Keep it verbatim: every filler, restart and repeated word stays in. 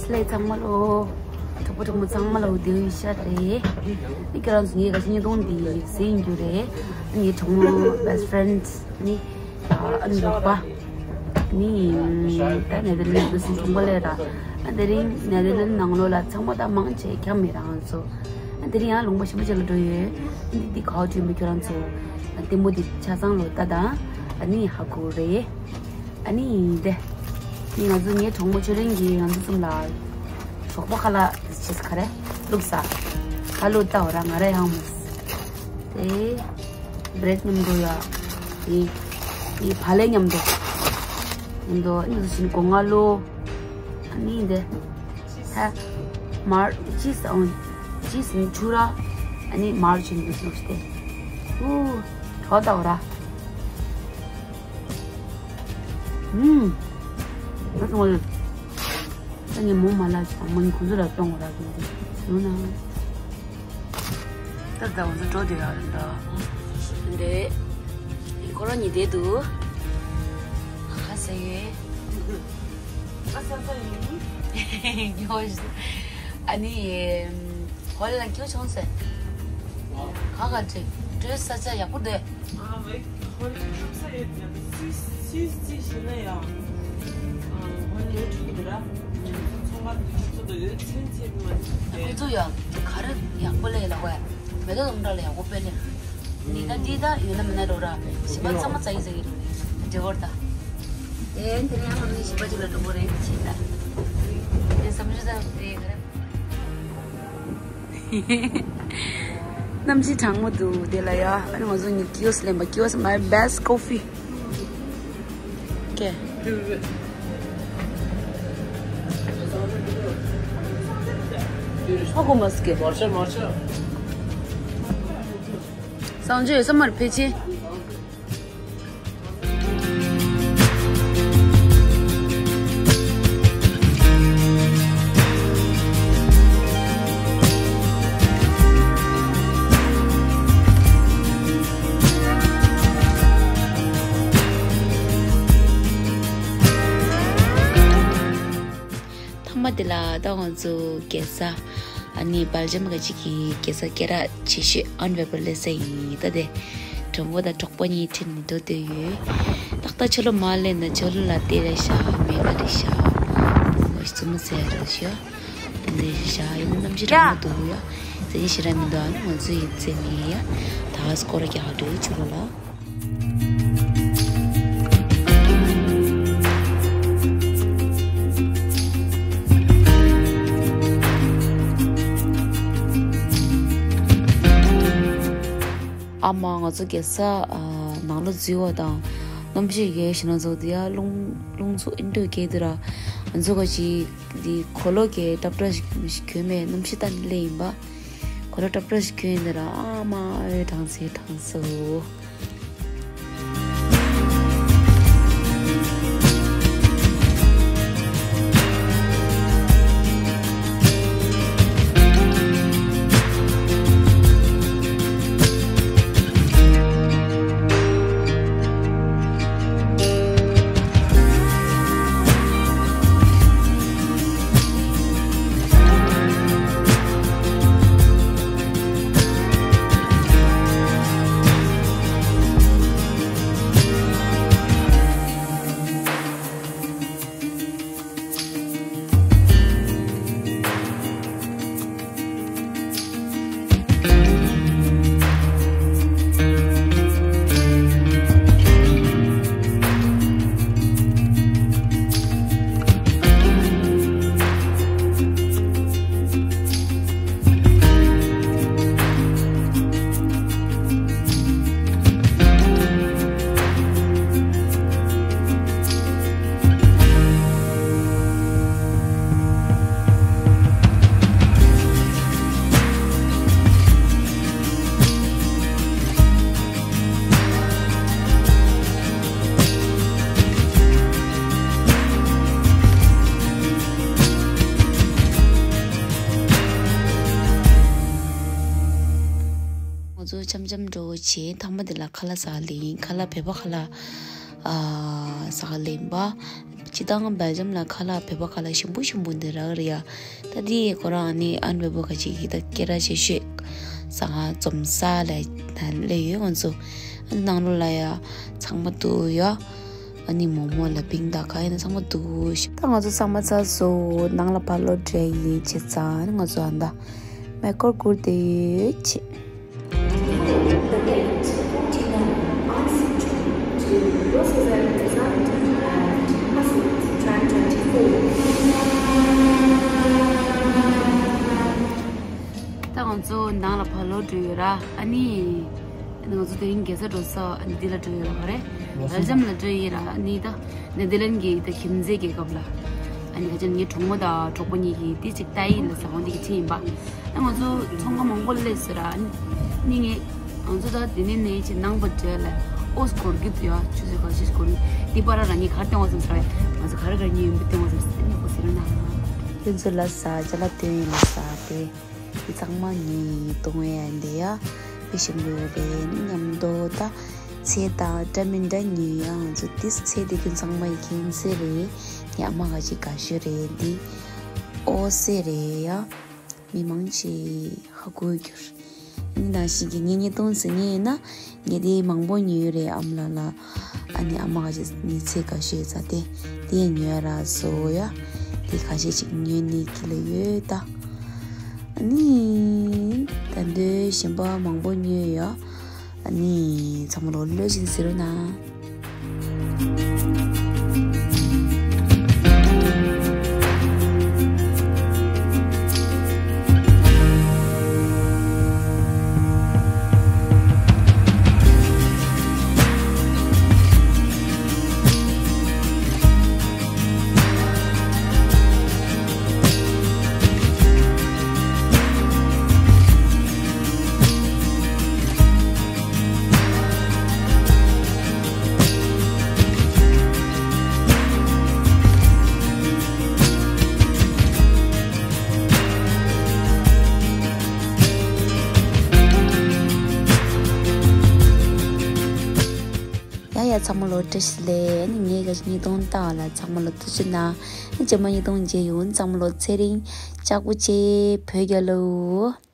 ལས་ཚང་མ་ལོ། གྲོགས་པོ་གྲོགས་མོ་ཚང་མ་ལོ་བདེ་བའི་ཤ་རེད། ནི་ཁྱེད་རང་ཚོ་ངའི་ག་ཤི་ཉིས་སྟོང་འདི་ཟིན་རྒྱུ་རེད། ངའི་གྲོགས་མོ་best friend ནི་ཨ་ནི་རོགས་པ་ནི་ད་ནེ་དར་ལན་དུ་སིན་གྲོང་པ་ལས་ར། ཨ་དེ་རིང་ནེ་དར་ལན་ནང་ལོ་ལ་ཚང་མ་ད་མང་ཆེ་ཁྱམས་མི་རང་ཚོ། ཨ་དེ་རིང་ཡང་ལུང་པ་ཞིམ་པོ་ཅིག་ལ་འགྲོ་ཡོད། ཨ་འདི་འདི་གའོ་ཊི་མི་ཁྱོད་རང་ཚོ། ཨ་ལྟད་མོ་འདི་ཆ་ཚང་ལོ་ལྟ་དང་། ཨ་ནི་ཧ་གོ་རེད། ཨ་ནི་འདི། ང་ཚོ་ངའི་གྲོགས་མོ་ཆོས་སྒྲོན་གྱིས་ང་ཚོ་གསུམ་ལ་ཞོགས་པ་ཁ་ལག་ཅེས་ག་རེ་བླུགས་ས། ཁ་ལོ་ལྟ་བ་ར་ང་ར་ཡང་མོ། དེ་བྲེད་མཉམ་དུ་ཡ། དེ་དེ་བག་ལེབ་མཉམ་དུ། མཉམ་དུ་ཨ་ནི་བཞིན་སྒོ་ང་ལོ། ཨ་ནི་འདི། ཧ། མར་ཅིས་ཨང་། ཅིས་ནི་ཆུ་ར། ཨ་ནི་མར་ཆེན་པོ་བླུགས་ཏེ། ཨུ། གྲོགས་ལྟ་བ་ར། ཨུམ། ད་སོང་བ་ལ། ད་ངས་མོ་མ་ལ་ཞིག་དང་མོ་ཡིན་ཁོང་ཚོ་ལ་གཏོང་བ་རག་གི་འདུག་ཟེར་ན། ད་ད་ང་ཚོ་འགྲོ་བསྡད་ཡག་རེད་ད། འདྲེ། ཁོ་རང་ཉིད་བསྡད་འདུག་ཁ་ཟས་ཡོད། ཁ་ཟས་ཡིན། ཉོ། ཨ་ནི། ཧོལ་ལ་ཁྱོད་ཆུང་ཟེར། ག་ག་ཅིག་སྤྲོད་ས་ཆ་ཡག་པོ་འདུག་ཨ་བའི་ཧོལ་ཁྱུག་ས་ཡོད་ཀྱང་སུས་སུས་ཅི་ཞིག་ན་ཡང་། ཧོལ་ལོ་ཁྱུག་འདི་ར། ཚོང་པ་འདི་ཁྱུག་ས་འདི་ཡོད་ཚན་ཚན་མ་ཁོ་ཚོ་ཡང་ག་རེ་ཡག་པོ་ལས་ལ་བས་མེ་ཏོག་ལུང་འདྲ་ལ་ཡག་པོ་སྤེལ་ལེ། ནི་ད་འདི་ད་ཡོད་ན་མིན་ན་འགྲོ་ར་ཞིམ་པ་ཚང་མ་ཙ་ཡི་ཙ་ཡི་འགྲོ་རེད་འགྲོ་བར་ད། ཨེ་འདི་ནས་ཡང་མི་ཞིམ་པ་ཅིག་ལ་འགྲོ་དགོས་རེད་ཅེས་ད། ཨེ་བསམ་ཚུལ་ཙམ་རེད་ག་རེ། གནམ་གཤིས་གྲང་མོ་འདུག་དེ་ལ་ཡ། ཨ་ནི་ང་ཚོ་ནི་ཀིའོ་སི་ལེན་པ། ཀིའོ་སི་my best coffee. Okay. ཧ་གོ་མ་སྐྱེ། མར་ཆ་མར་ཆ། སང་ཇོ་ཡོད་ས་མར་ཕེ་ཆེ། མཐའ་མ་དེ་ལ་ད་ང་ཚོ་རྒྱལ་ས། ཨ་ནི་སྦེལ་ཇམ་ག་ཅིག་གི་རྒྱལ་ས་སྐད་གྲགས་ཆེ་ཤོས་ཨན་ཝེར་པན་སླེབས་ས་ཡིན། ད་དེ་གྲོགས་པོ་དང་གྲོགས་པོ་གཉིས་ཁྲིད་ནས་འགྲོ་འདོད་ཡོད། ཏག་ཏག་ཆོ་ལོ་མ་སླེབས་ན་ཆོ་ལོ་ལ་དེ་རེད་ཤག་མེད་པ་རེད་ཤག་བཙུན་མོ་ཟེར་རེད་ཤག་དེ་འདྲ་རེད་ཤག་ཡིན་ན་གནམ་གཤིས་གྲང་མོ་འདུག་ཡ། ཟེར་ནས་ཞེ་དྲག་མི་འདུག་ཨ་ནི་ང་ཚོ་ཡི་རྩེ་ནས་ཡ། ད་སྐོར་རྒྱག་འགྲོ་ཆོ་ལོ་ལ། ཨ་མ་ང་ཚོ་རྒྱལ་ས་ཨ་ནང་ལོགས་འཛུལ་བ་དང་། གནམ་གཤིས་ཡག་ཤོས་ན་ཚོ་དེ་ཡ་རླུང་རླུང་འཚུབ་ཨིན་འགྲོ་སྐད་དེ་ར། ང་ཚོ་ག་ཅིག་དེ་གོས་ལོག་གི་ཏབ་ཏྲ་ཞིག་གྱོན་མེད། གནམ་གཤིས་ད་ནི་ལེ་ཡིན་པ། གོས་ལོག་ཏབ་ཏྲ་ཞིག་གྱོན་ཡིན་དེ་ར། ཨ་མ་ཨོའི་གྲང་ཟེར་གྲང་སོ། ང་ཚོ་འཆམ་འཆམ་འགྲོ་བྱས་མཐའ་མ་དེ་ལ་ཁ་ལག་ཟ་ག་སླེབས་ཡིན། ཁ་ལག་བོད་པ་ཁ་ལག་ཨ་ཟ་ག་སླེབས་ཡིན་པ། སྤྱིར་བཏང་སྦེལ་ཇམ་ལ་ཁ་ལག་བོད་པ་ཁ་ལག་ཞིམ་པོ་ཞིམ་པོ་འདི་རག་རེད་ཡ། ད་འདི་ཁོ་རང་ཨ་ནི་ཨན་བོད་པ་ཁ་ཅིག་གིས་ད་སྐད་གྲགས་ཆེ་ཤོས་ཟ་ཁང་འཛོམས་ས་ལ་ད་སླེབས་ཡོད་ང་ཚོ། ཨ་ནི་ནང་ལོགས་ལ་ཡ་ཚང་མ་འདུག་ཡ། ཨ་ནི་མོག་མོག་ལ་པིང་དང་ག་ཡིན་ན་ཚང་མ་འདུག་ད་ང་ཚོ་ཚང་མ་ཚར་སོང་། ནང་ལ་ཕར་ལོག་འགྲོ་ཡི་བྱས་ཙང་ཨ་ནི་ང་ཚོ་ཨ་ད་མེ་འཁོར་བསྒུགས་བསྡད་ཡོད་བྱས། ད་ང་ཚོ་ནང་ལ་ཕར་ལོག་འགྲོ་ཡོད་ར། ཨ་ནི་ང་ཚོ་དེ་རིང་རྒྱལ་ས་འགྲོ་ས་ཨ་ནི་འདི་ལ་འགྲོ་ཡོད་ར། ག་རེ་སྦེལ་ཇམ་ལ་འགྲོ་ཡོད་ར། ཨ་ནི་ད་ནེ་དར་ལན་གྱི་ད་ཁྱིམ་མཚེས་རྒྱལ་ཁབ་ལ་ཨ་ནི་ཁ་ཅིག་ངའི་གྲོགས་མོ་དང་གྲོགས་པོ་གཉིས་ཀྱིས་དེ་ཅིག་ཏཱ་ཡི་ལ་ཟ་ཁང་དེ་གི་ཁྲིད་ཡིན་པ། ད་ང་ཚོ་ཚོང་ཁང་མང་པོ་སླེབས་ཟེར་ར། ནི་ངས་ང་ཚོ་ད་དེ་ནས་ནས་ཅིག་ནང་པ་འདྲ་ལ་ཨོ་སྐོར་གྱི་ཡ་ཆུ་ཚོད་ག་ཤེད་སྐོར་ནི་འདི་པ་ར་ར་ངས་གར་སྟོན་བ་ཙམ་ཟེར་བས་ང་ཚོ་ག་ར་ག་ཉོས་ཡིན་པ་སྟོན་བ་ཙམ་ཟེར་ནི་ཨོ་ཟེར་ན། ཁྱོད་ཚོ་ལ་ཟ་ཅ་ལག་སྟོན་ཡིན་ལ་ཟ་སྟེ་འདི་ཚང་མ་ངས་གཏོང་ཡ་འདི་ཡ་དཔེ་ཞིམ་པོ་རེད། ནི་མཉམ་དུ་ད་ཚལ་དང་འདྲ་མི་འདྲ་ཉོས་ཡ། ང་ཚོ་དེ་ཚལ་དེ་ཀུན་ཚང་མ་ཡི་ཁྱིམ་མཚེས་རེད། ངའི་ཨ་མ་ག་ཅིག་དགའ་ཤོས་རེད། འདི་ཨོ་སེ་རེད་ཡ། མི་མང་ཆེ་ཧ་གོ་གྱུར། ཡིན་ནང་བཞིན་གྱི་ངས་བརྙན་ཐུང་ཟེར་ངེས་ཡིན་ན་ངས་དེ་མང་པོ་ཉོས་ཡོད་རེད། ཨ་མ་ལགས་ལ་ཨ་ནི་ཨ་མ་ག་ཅིག་ནི་ཚལ་དགའ་ཤོས་ཡོད་ས་དེ་དེ་ཡང་ཉོས་ར་བཟོ་ཡ། དེ་ཁ་ཤས་ཅིག་ཉོས་ནི་ཁྱི་ལ་ཡོད་ད། ཨ་ནི་ད་འདོད་གཞན་པ་མང་པོ་ཉོས་ཡ། ཨ་ནི་ཚང་མ་ལོ་ལོས་བཞིན་ཟེར་རོ་ན། ཡ་ཡ་ཚང་མ་ལོ་བཀྲ་ཤིས་བདེ་ལེགས། ངས་ག་ཉིས་སྟོང་ལྟ་བ་ལ་ཚང་མ་ལོ་ཐུགས་རྗེ་གནང་། རྗེས་མ་ཉིས་སྟོང་མཇལ་ཡོང་། ཚང་མ་ལོ་ཚེ་རིང་ལྕགས་པོ་ཆེ་བོད་རྒྱལ་ལོ།